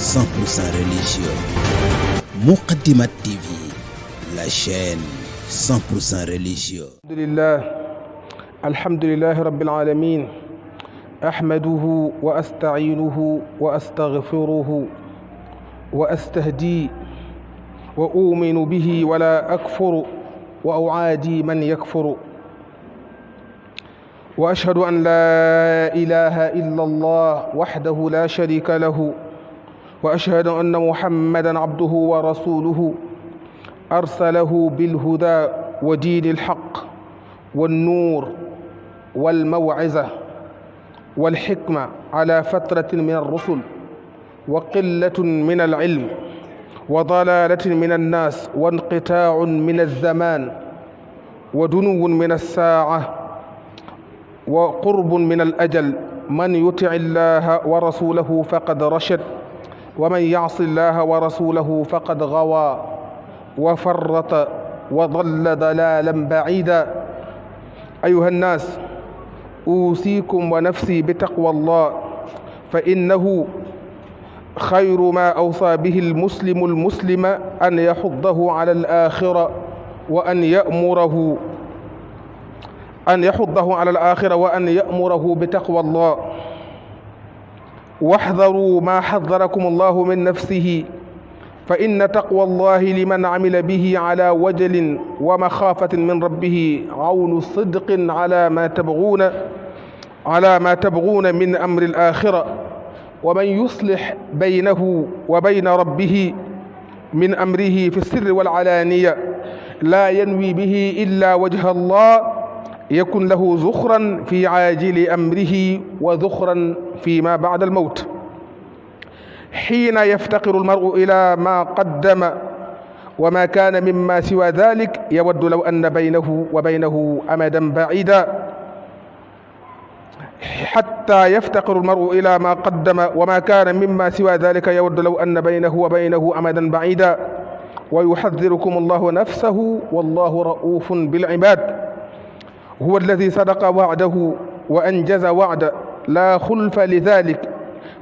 100% religieux. Muqaddimat TV, la chaîne 100% religieux. الحمد لله رب العالمين أحمده وأستعينه وأستغفره وأستهدي وأؤمن به ولا أكفر وأعادي من يكفر وأشهد أن لا إله إلا الله وحده لا شريك له وأشهد أن محمدا عبده ورسوله أرسله بالهدى ودين الحق والنور والموعظة والحكمة على فترة من الرسل وقلة من العلم وضلالة من الناس وانقطاع من الزمان ودنو من الساعة وقرب من الأجل. من يطع الله ورسوله فقد رشد ومن يعص الله ورسوله فقد غوى وفرط وضل ضلالا بعيدا. أيها الناس، أوصيكم ونفسي بتقوى الله، فإنه خير ما أوصى به المسلم أن يحضه على الآخرة وأن يأمره بتقوى الله. واحذروا ما حذركم الله من نفسه، فإن تقوى الله لمن عمل به على وجل ومخافة من ربه عون صدق على ما تبغون من أمر الآخرة. ومن يصلح بينه وبين ربه من أمره في السر والعلانية لا ينوي به إلا وجه الله يكن له ذخرا في عاجل أمره وذخرا فيما بعد الموت. حين يفتقر المرء إلى ما قدم وما كان مما سوى ذلك يود لو أن بينه وبينه أمدا بعيدا. حتى يفتقر المرء إلى ما قدم وما كان مما سوى ذلك يود لو أن بينه وبينه أمدا بعيدا. ويحذركم الله نفسه والله رؤوف بالعباد. هو الذي صدق وعده وأنجز وعده لا خلف لذلك،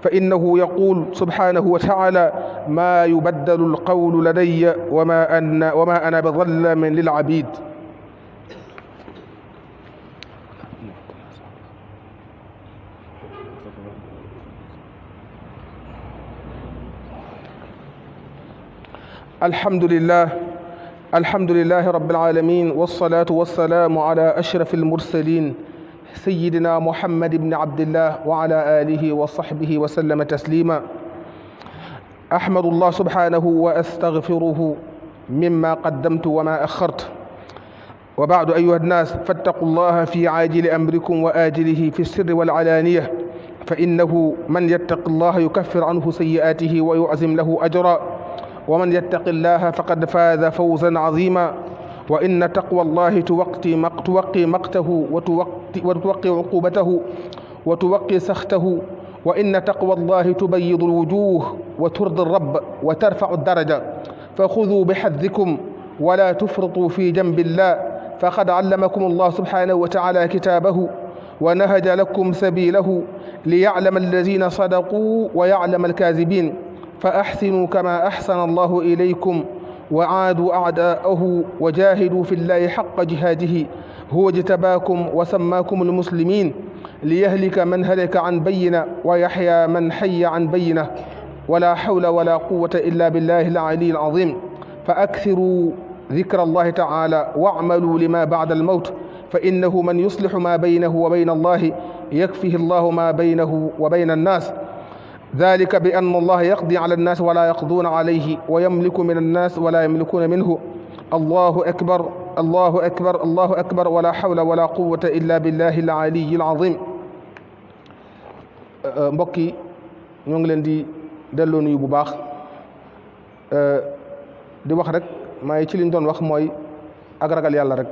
فإنه يقول سبحانه وتعالى: ما يبدل القول لدي وما أنا بظلم للعبيد. الحمد لله رب العالمين، والصلاة والسلام على أشرف المرسلين سيدنا محمد بن عبد الله وعلى آله وصحبه وسلم تسليما. أحمد الله سبحانه وأستغفره مما قدمت وما أخرت. وبعد أيها الناس، فاتقوا الله في عاجل أمركم وآجله في السر والعلانية، فإنه من يتق الله يكفر عنه سيئاته ويعزم له أجرا، ومن يتق الله فقد فاز فوزا عظيما. وإن تقوى الله توقي مقته وتوقي عقوبته وتوقي سخطه. وإن تقوى الله تبيض الوجوه وترضي الرب وترفع الدرجة. فخذوا بحذكم ولا تفرطوا في جنب الله، فقد علمكم الله سبحانه وتعالى كتابه ونهج لكم سبيله ليعلم الذين صدقوا ويعلم الكاذبين. فأحسنوا كما أحسن الله إليكم وعادوا أعداءه وجاهدوا في الله حق جهاده. هو اجتباكم وسماكم المسلمين ليهلك من هلك عن بينة ويحيى من حي عن بينة. ولا حول ولا قوة إلا بالله العلي العظيم. فأكثروا ذكر الله تعالى واعملوا لما بعد الموت، فإنه من يصلح ما بينه وبين الله يكفيه الله ما بينه وبين الناس. ذلك بأن الله يقضي على الناس ولا يقضون عليه، ويملك من الناس ولا يملكون منه. الله أكبر الله أكبر الله أكبر، ولا حول ولا قوة إلا بالله العلي العظيم. mbokk yi ñoo ngi leen di delloo nuyu bu baax di wax rek may ci liñ doon wax mooy ak ragal yàlla rek.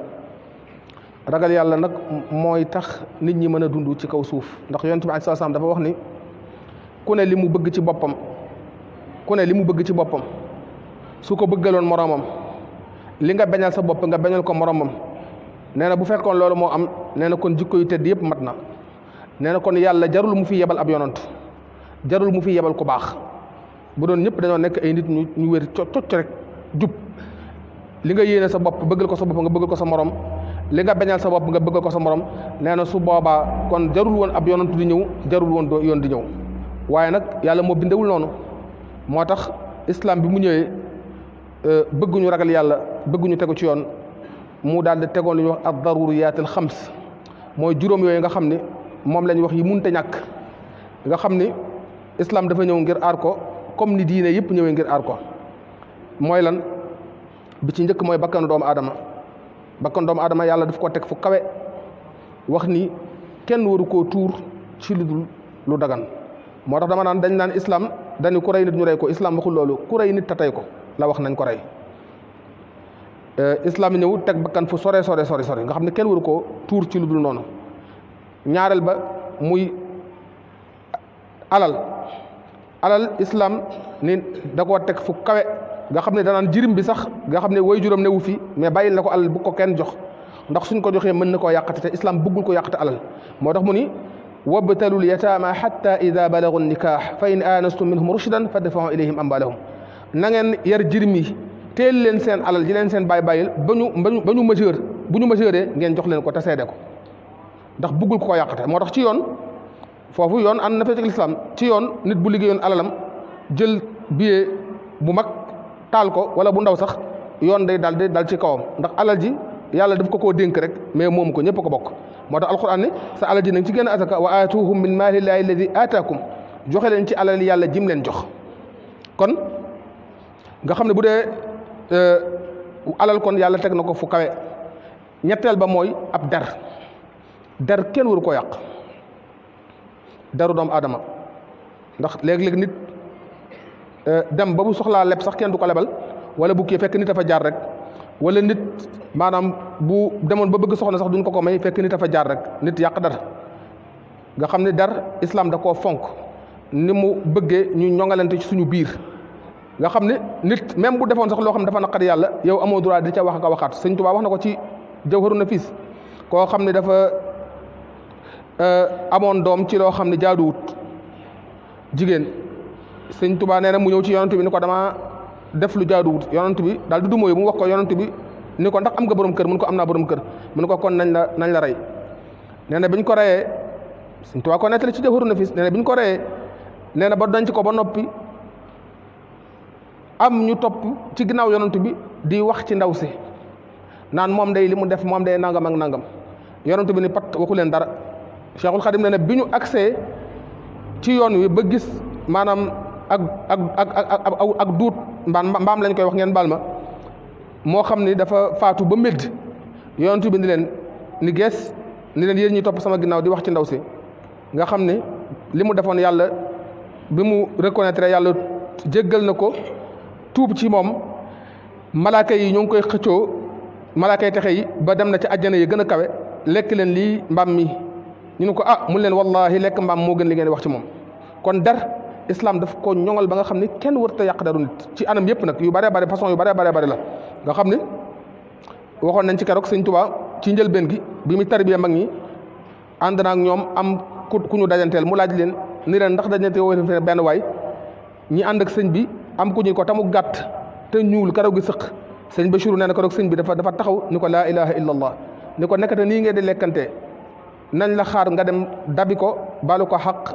ragal yàlla nag mooy tax nit ñi mën a dund ci kaw suuf, ndax Yonent bi sallallahu alayhi wasallam dafa wax ni ku ne li mu bëgg ci boppam su ko bëggaloon moroomam, li nga bañal sa bopp nga bañal ko moroomam, nee na bu fekkoon loolu moo am, nee na kon jikko yu tedd yëpp mat na. nee na kon yàlla jarul mu fi yebal ab yonant, jarul mu fi yebal ku baax, bu doon ñëpp dañoo nekk ay nit ñu wér cocc rek jub li nga yéene sa bopp bëggal ko sa bopp nga bëggal ko sa morom li nga bañal sa bopp nga bëggal ko sa morom nee na su boobaa kon jarul woon ab yonantu di ñëw jarul woon yoon di ñëw waaye nag yàlla moo bindewul noonu moo tax islam bi mu ñëwee bëgguñu ragal yàlla bëgguñu tegu ci yoon mu daal di tegoon lu ñuy wax ad daruriyaatil xams mooy juróom yooyu nga xam ni moom la ñuy wax yi munte ñàkk nga xam ni islam dafa ñëw ngir aar ko comme ni diine yëpp ñëwee ngir aar ko mooy lan bi ci njëkk mooy bakkanu doomu aadama yàlla daf ko teg fu kawe wax ni kenn waru koo tuur ci lu dul lu dagan moo tax dama naan dañ naan islam dañu ku rey nit ñu rey ko islam waxul loolu ku rey nit te tey ko la wax nañ ko rey islam ñëw teg bakkan fu sore nga xam ne kenn waru koo tuur ci lu dul noonu ñaareel ba muy alal islam ni da koo teg fu kawe nga xam ne danaan jirim bi sax nga xam ne way juróom newu fi mais bàyyil na ko alal bu ko kenn jox ndax suñ ko joxee mën na koo yàqate te islam bëggul ko yàqate alal moo tax mu ni wabtalul yataama xatta ida balagu nikaax fa in aanastum minhum rushdan fadfa'u ilayhim amwaalahum na ngeen yar jirim yi teel leen seen alal ji leen seen bàyyil ba ñu majeur bu ñu majeuree ngeen jox leen ko te seede ko ndax bëggul ko yàqate moo tax ci yoon foofu yoon ànd na fee ci lislaam ci yoon nit bu liggéeyoon alalam jël billet bu mag taal ko wala bu ndaw sax yoon day dal ci kawam ndax alal ji yàlla daf ko koo dénk rek mais moomu ko ñëpp ko bokk moo tax alquran ne sa alal ji nag ci génn asaka wa aatuhum min maalillahi alladi aataakum joxe leen ci alal yàlla jim leen jox kon nga xam ne bu dee alal kon yàlla teg na ko fu kawe ñetteel ba mooy ab der kenn waru koo yàq deru doomu aadama ndax léeg-léeg nit dem ba bu soxlaa leb sax kenn du ko lebal wala bu kii fekk nit a fa jaar rek wala nit maanaam bu demoon ba bëgg soxna sax duñ ko may fekk nit a fa jaar rek nit yàq dar nga xam ne dar islam da koo fonk ni mu bëggee ñu ñoŋalante ci suñu biir nga xam ne nit même bu defoon sax loo xam ne dafa naqari yàlla yow amoo droit di ca wax ak a waxaat Sëñ Tuubaa wax na ko ci Jawharun Nafiis koo xam ne dafa amoon doom ci loo xam ne jaaduwut jigéen Sëñ Tuubaa nee na mu ñëw ci yonent bi ni ko dama def lu jaaduwut yonent bi daal di du mooy mu wax ko yonent bi ni ko ndax am nga borom kër mun ko am naa borom kër mun ko kon nañ la rey nee na bi ñu ko reyee Sëñ Tuubaa ko nettali ci Jawharun Nafiis nee na bi ñu ko reyee nee na ba denc ko ba noppi am ñu topp ci ginnaaw yonent bi di wax ci ndaw si naan moom day li mu def moom day nangam ak nangam yonent bi ni pat waxu leen dara Cheikhul Khadim nee na bi ñu agsee ci yoon wi ba gis maanaam ak duut mbaam lañ koy wax ngeen baal ma moo xam ni dafa faatu ba médd yonent bi ni leen ni gees ni leen yéen ñi topp sama ginnaaw di wax ci ndaw si nga xam ni li mu defoon yàlla bi mu reconnaître yàlla jéggal na ko tuub ci moom malaaka yi ñoo ngi koy xëccoo malaaka yi texe yi ba dem na ci àjjana yi gën a kawe lekk leen lii mbaam mi ñu ne ko mun leen wallahi lekk mbaam moo gën li ngeen wax ci moom kon der islam daf ko ñoŋal ba nga xam ni kenn warut a yàq deru nit ci anam yëpp nag yu bare bare façon yu bare bare la nga xam ni waxoon nañ ci keroog Sëñ Tuubaa ci njëlbeen gi bi mu tarbiya mag ñi ànd na ak ñoom am ku ñu dajanteel mu laaj leen ni leen ndax dajante woo benn waay ñi ànd ak sëñ bi am ku ñu ko tamu gàtt te ñuul karaw gi sëq sëñ Bachir nee na keroog sëñ bi dafa taxaw ni ko laa ilaha illa allah ni ko nekkate nii ngeen di lekkante nañ la xaar nga dem dabi ko balu ko xaq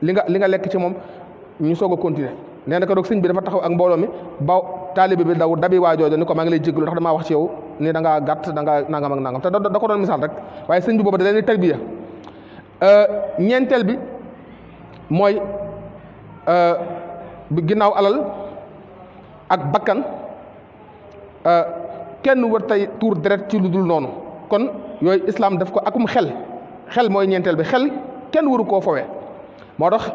li nga lekk ci moom ñu soog a continuer nee na keroog sëñ bi dafa taxaw ak mbooloo mi ba taalibe bi daw dabi waa joojo ni ko maa ngi lay jéggalu ndax damaa wax ci yow ni da ngaa gàtt da ngaa nangam ak nangam te da ko doon misaal rek waaye sëñ bi boobu da leen di tarbiya ñeenteel bi mooy ginnaaw alal ak bakkan kenn war tey tuur deret ci lu dul noonu kon yooyu islam daf ko akum xel mooy ñeenteel bi xel kenn waru koo fowee moo tax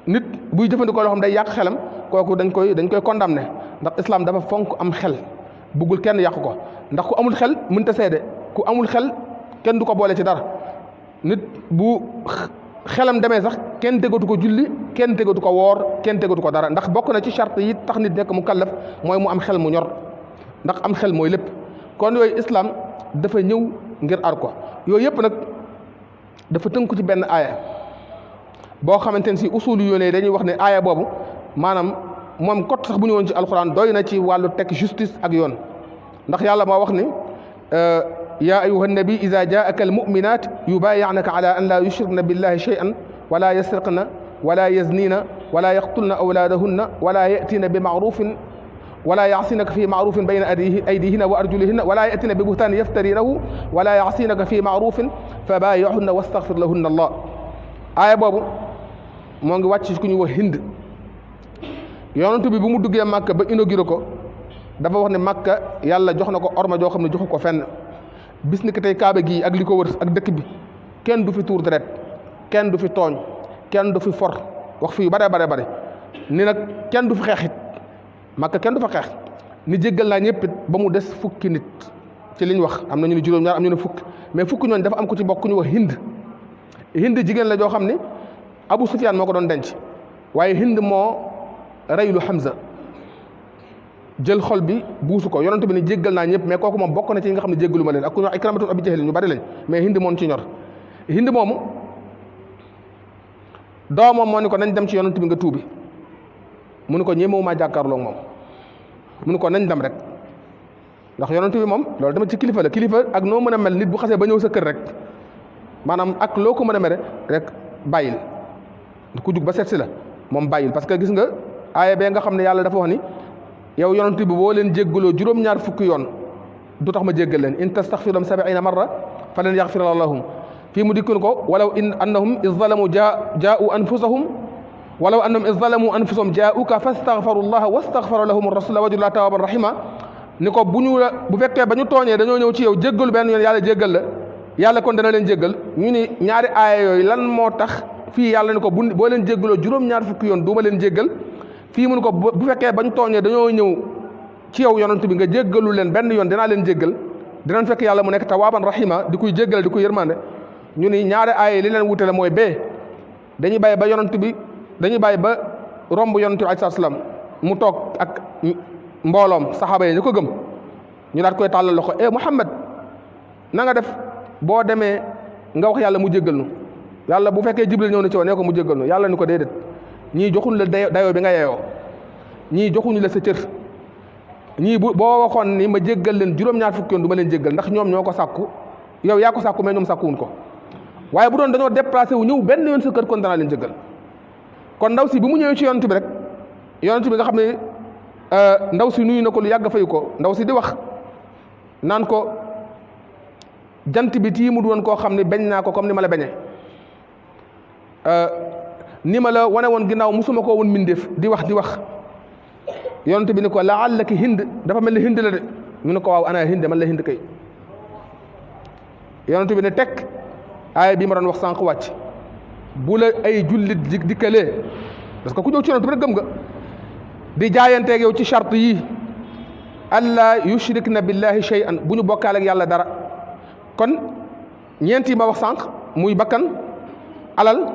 nit buy jëfandikoo loo xam day yàq xelam kooku dañ koy condamné ndax islam dafa fonk am xel buggul kenn yàq ko ndax ku amul xel mënta seede ku amul xel kenn du ko boole ci dara nit bu xelam demee sax kenn tegatu ko julli kenn tegatu ko woor kenn tegatu ko dara ndax bokk na ci charte yi tax nit nekk mu kallaf mooy mu am xel mu ñor ndax am xel mooy lépp kon yooyu islam dafa ñëw ngir ar ko yooyu yëpp nag dafa tënku ci benn aaya boo xamante ne si usul yu yónnee dañuy wax ne aaya boobu maanaam moom kot sax bu ñëwoon ci alquran doy na ci wàllu teg justice ak yoon ndax yàlla moo wax ni yaa ayuha nabi ida jaaka almuminat yubayi'naka ala an la yushrikna billahi shay'an wala yasriqna wala yaznina wala yaqtulna awlaadahunna wala yatina bi maarufin wala yaasinaka fi maarufin bayna aydihinna wa arjulihinna wala yatina bi buhtanin yaftarinahu wala yaasinaka fi maarufin fa baayi'hunna wastaghfir lahunna allah. aaya boobu moo ngi wàcc ku ñu wax Hind. yonent bi bu mu duggee Màkka ba inauguré ko dafa wax ne Màkka yàlla jox na ko orma joo xam ne joxu ko fenn bis ni ki tey kaaba gii ak li ko wër ak dëkk bi kenn du fi tuur deret kenn du fi tooñ kenn du fi for wax fi yu bare ni nag kenn du fi xeexit Màkka kenn du fa xeex ni jéggal naa ñëpp it ba mu des fukki nit ci liñ wax am na ñu ne juróom-ñaar am ñu ne fukk mais fukki ñooñ dafa am ko ci bokk ñu wax Hind jigéen la joo xam ne Abu Sufyaan moo ko doon denc waaye Hind moo reylu Hamza jël xol bi buusu ko yonent bi ne jéggal naa ñëpp mais kooku moom bokk na ci ñi nga xam ne jéggalu ma leen ak ku ñu wax Ikramatu Abi Jahl ñu bari lañ mais Hind moom ci ñor Hind moomu doomam moo ni ko nañ dem ci yonent bi nga tuubi mu ni ko ñemewumaa jàkkaarloo moom mu ni ko nañ dem rek ndax yonent bi moom loolu dama ci kilifa la kilifa ak noo mën a mel nit bu xasee ba ñëw sa kër rek maanaam ak loo ko mën a mere rek bàyyil ku jug ba seet si la moom bàyyil parce que gis nga aaya bee nga xam ne yàlla dafa wax ni yow yonent bi boo leen jéggaloo juróom-ñaar fukki yoon du tax ma jéggal leen in tastaghfir lahum 70 marra falan yaghfira lahum fii mu dikkoon ko walaw in annahum iz zalamu jaa'u anfusahum walaw annahum iz zalamu anfusahum jaa'uka fastaghfaru llaha wastaghfara lahum ar-rasul wajadu tawwaban rahima ni ko bu fekkee ba ñu tooñee dañoo ñëw ci yow jéggalu benn yoon yàlla jéggal la yàlla kon dana leen jéggal ñu ni ñaari aaya yooyu lan moo tax fii yàlla ni ko boo leen jéggaloo juróom-ñaar fukki yoon duuma leen jéggal fii mu ni ko bu fekkee ba ñu tooñee dañoo ñëw ci yow yonent bi nga jéggalu leen benn yoon dinaa leen jéggal dinañ fekk yàlla mu nekk tawaaban rahima di koy jéggale di koy yërmande ñu ni ñaari aaya li leen wutale mooy bee dañuy bàyyi ba romb yonent bi alayhi salaam mu toog ak mbooloom saxaaba yi ñu ko gëm ñu daat koy tàllal loxo Muhammad na nga def boo demee nga wax yàlla mu jéggal nu yàlla bu fekkee Jibril ñëw na ci woon nee ko mu jéggal nu yàlla ni ko déedéet ñii joxuñ la dayoo bi nga yeyoo ñii joxuñu la sa cër ñii boo waxoon ni ma jéggal leen juróom-ñaar fukki yoon du ma leen jéggal ndax ñoom ñoo ko sàkku yow yaa ko sàkku mais ñoom sàkkuwuñ ko waaye bu doon dañoo déplacé wu ñëw benn yoon sa kër kon danaa leen jéggal kon ndaw si bi mu ñëwee ci yonent bi rek yonent bi nga xam ne ndaw si nuyu na ko lu yàgg fayu ko ndaw si di wax naan ko jant bi tii mu doon koo xam ne bañ naa ko comme ni ma la bañee ni ma la wane woon ginnaaw musuma koo woon mindeef di wax yonent bi ni ko laallaki Hind dafa mel ni Hind la de ñu ne ko waaw ana Hind man la Hind kay yonent bi ne tekk aaya bi ma doon wax sànq wàcc bu la ay jullit dikkalee parce que ku ñëw ci yonent bi rek gëm nga di jaayanteeg yow ci charte yi alla yushrikna billahi shay'an bu ñu bokkaale ak yàlla dara kon ñeent yi ma wax sànq muy bakkan alal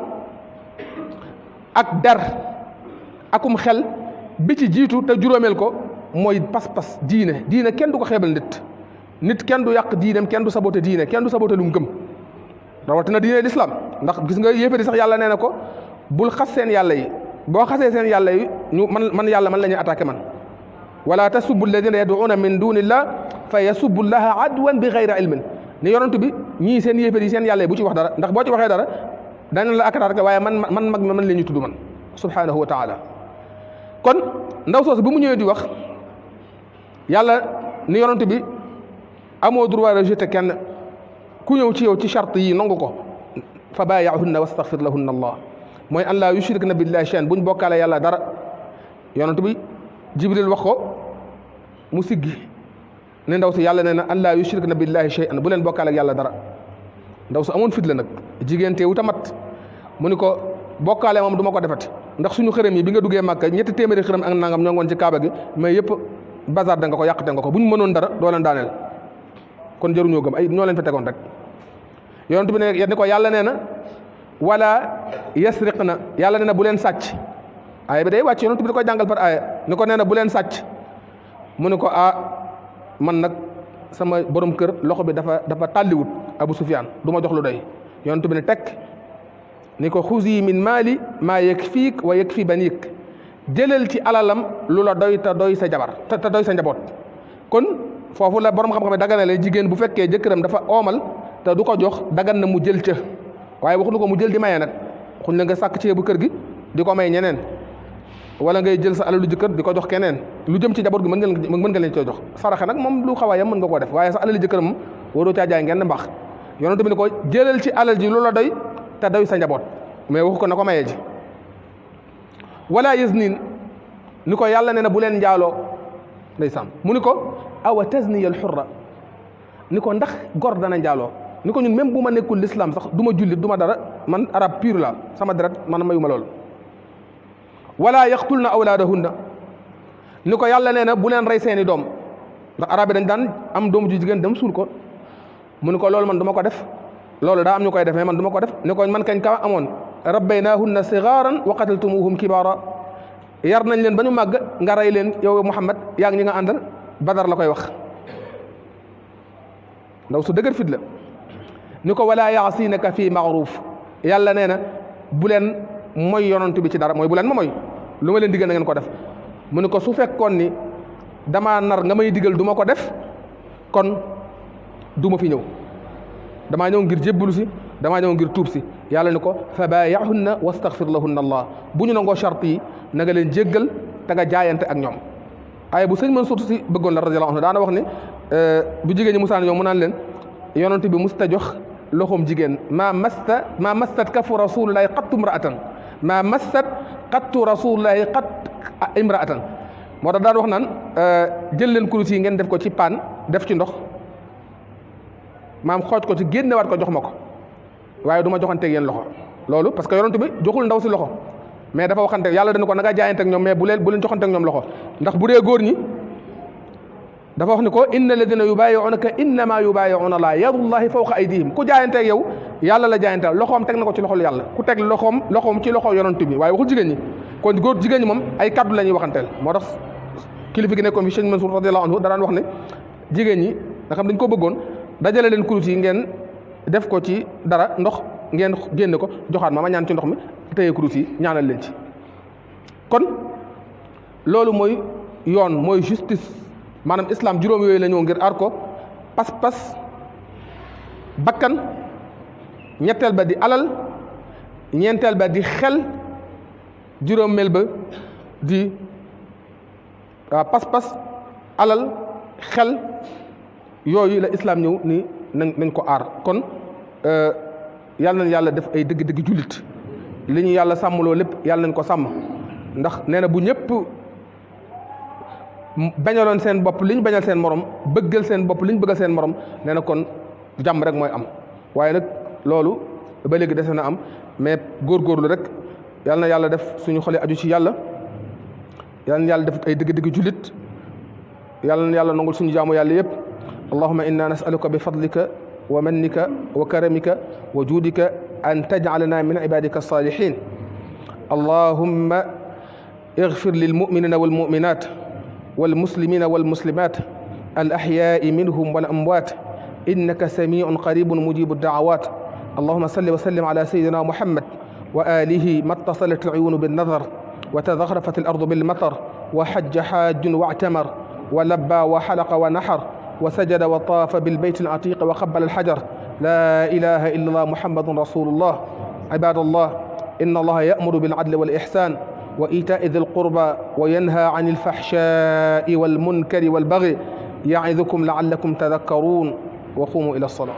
ak der akum xel bi ci jiitu te juróomeel ko mooy pas-pas diine kenn du ko xeebal nit kenn du yàq diineem kenn du saboté diine kenn du saboté lu mu gëm rawatina diine l'islam ndax gis nga yéefari sax yàlla nee na ko bul xas seen yàlla yi boo xasee seen yàlla yi ñu man yàlla man la ñuy attaqué man wala tasubbu alladina yad'una min dunillah fa yasubbu llaha adwan bi ghayri ilmin ni yonent bi ñii seen yéefar yi seen yàlla yi bu ci wax dara ndax boo ci waxee dara danañ la attaqué waaye man mag mi man la ñuy tudd man subhanahu wa taala kon ndaw soosu bi mu ñëwee di wax yàlla ni yonent bi amoo droit rejeté kenn ku ñëw ci yow ci charte yi nangu ko fa baayi'hunna wastaghfir lahunna allah mooy an laa yushrikna billahi shay'an buñ bokkaale yàlla dara yonent bi Jibril wax ko mu siggi ne ndaw si yàlla nee na an laa yushrikna billahi shay'an bu leen bokkaale ak yàlla dara ndaw si amoon fit la nag jigéen teewu tamat mu ni ko bokkaale moom du ma ko defati ndax suñu xërëm yi bi nga duggee Màkka 300 xërëm ak nangam ñoo ngi woon ci Kaaba gi mais yëpp bazar da nga ko yàqte nga ko bu ñu mënoon dara doo leen daaneel kon jëruñoo gëm ay ñoo leen fa tegoon rek yonent bi ne ko yàlla nee na wala yasriqna yàlla nee na bu leen sàcc aaya bi day wàcc yonent bi da koy jàngal par aaya ni ko nee na bu leen sàcc mu ne ko man nag sama borom kër loxo bi dafa tàlliwut Abu Sufyaan du ma jox lu doy yonent bi ne tekk ni ko xuzi min maali maa yakfiik wa yakfi banik jëlal ci alalam lu la doy te doy sa jabar te doy sa njaboot. kon foofu la borom xam-xam daganale jigéen bu fekkee jëkkëram dafa oomal te du ko jox dagan na mu jël ca, waaye waxuñu ko mu jël di maye nag. xuñ la nga sàkk ceebu kër gi di ko may ñeneen, wala ngay jël sa alalu jëkkër di ko jox keneen. lu jëm ci njaboot gi mën nga leen coo jox. saraxe nag moom lu xaw a yam mën nga koo def, waaye sa alalu jëkkër moom waroo caa jaay ngeen mbax. Yonent bi ne ko jëlal ci alal ji lu la doy te doy sa njaboot, mais waxu ko na ko mayee ji. wala yaznin ni ko yàlla nee na bu leen njaaloo ndeysaan. mu ni ko awa tazni al xurra, ni ko ndax gor dana njaaloo. ni ko ñun même bu ma nekkul l'islam sax du ma jullit du ma dara, man arab pur la, sama deret man mayuma loolu. wala yaqtulna awlaadahunna, ni ko yàlla nee na bu leen rey seeni doom, ndax arab yi dañ daan am doomu ju jigéen dem suul ko. mu ni ko loolu man du ma ko def, loolu daa am ñu koy def mais man du ma ko def. ni ko man kañ ka amoon rabbaynaahunna sigaaran wa qataltumuhum kibaara, yar nañ leen ba ñu màgg nga rey leen yow Muhammad yaa ngi ñi nga àndal. Badar la koy wax, ndaw su dëgër fit la. ni ko wala yaasinaka fi maaruf, yàlla nee na bu leen mooy yonent bi ci dara, mooy bu leen ma mooy lu ma leen digal na ngeen ko def. mu ni ko su fekkoon ni damaa nar nga may digal du ma ko def kon du ma fi ñëw, damaa ñëw ngir jébbalu si, damaa ñëw ngir tuub si. yàlla ni ko fa baayahunna wastaghfir lahunna allah, bu ñu nangoo charte yi na nga leen jéggal te nga jaayante ak ñoom. waaye bu sëñ Mansuur Si bëggoon la radiyallahu anhu daana wax ni bu jigéen ñi musaan ñoom mu naan leen yonent bi musta jox loxoom jigéen maa massat kafu rasulillahi qattu imraatan, maa massat qattu rasulillahi qat imraatan. moo tax daan wax naan jël leen kurus yi ngeen def ko ci paan def ci ndox, maam xooj ko ci génnewaat ko jox ma ko, waaye du ma joxanteeg yéen loxo. loolu parce que yonent bi joxul ndaw si loxo, mais dafa waxante yàlla dana ko na nga jaayante ak ñoom, mais bu leen joxante ak ñoom loxo. ndax bu dee góor ñi dafa wax ni ko inna alladina yubaayi'unaka innama yubaayi'una Allah yadullahi fawqa aydihim, ku jaayante ak yow yàlla la jaayante, loxoom teg na ko ci loxol yàlla, ku teg loxoom ci loxo yonent bi, waaye waxul jigéen ñi. kon góor jigéen ñi moom ay kaddu la ñuy waxanteel. moo tax kilifa gi nekkoon fi Sëñ Mansuur radiyallahu anhu daan wax ne jigéen ñi nga xam dañ ko bëggoon dajale leen kurus yi ngeen def ko ci dara ndox ngeen génne ko joxaat ma ñaan ci ndox mi téye kurus yi ñaanal leen ci. kon loolu mooy yoon, mooy justice, maanaam islam juróom yooyu la ñëw ngir aar ko. pas-pas, bakkan, ñetteel ba di alal, ñeenteel ba di xel, juróomeel ba di pas-pas, alal, xel, yooyu la islam ñëw ni nañ ko aar. kon yàlla na yàlla def ay dëgg-dëgg jullit, li ñu yàlla sàmmloo lépp yàlla nañ ko sàmm. ndax nee na bu ñëpp bañaloon seen bopp li ñu bañal seen morom, bëggal seen bopp li ñu bëggal seen morom, nee na kon jàmm rek mooy am. waaye nag loolu ba léegi dese na am, mais góorgóorlu rek. yàlla na yàlla def suñu xole aju ci yàlla, yàlla na yàlla def ay dëgg-dëgg jullit, yàlla na yàlla nangul suñu jaamu yàlla yëpp. allahumma inna nasaluka bi fadlika wa mannika wa karamika wa juudika an tajcalana min ibadika alsalihin. allahumma اغفر للمؤمنين والمؤمنات والمسلمين والمسلمات الأحياء منهم والأموات إنك سميع قريب مجيب الدعوات. اللهم صل وسلم على سيدنا محمد وآله ما اتصلت العيون بالنظر وتزخرفت الأرض بالمطر وحج حاج واعتمر ولبى وحلق ونحر وسجد وطاف بالبيت العتيق وقبل الحجر. لا إله إلا الله محمد رسول الله. عباد الله، إن الله يأمر بالعدل والإحسان وإيتاء ذي القربى وينهى عن الفحشاء والمنكر والبغي يعظكم لعلكم تذكرون. وقوموا إلى الصلاة.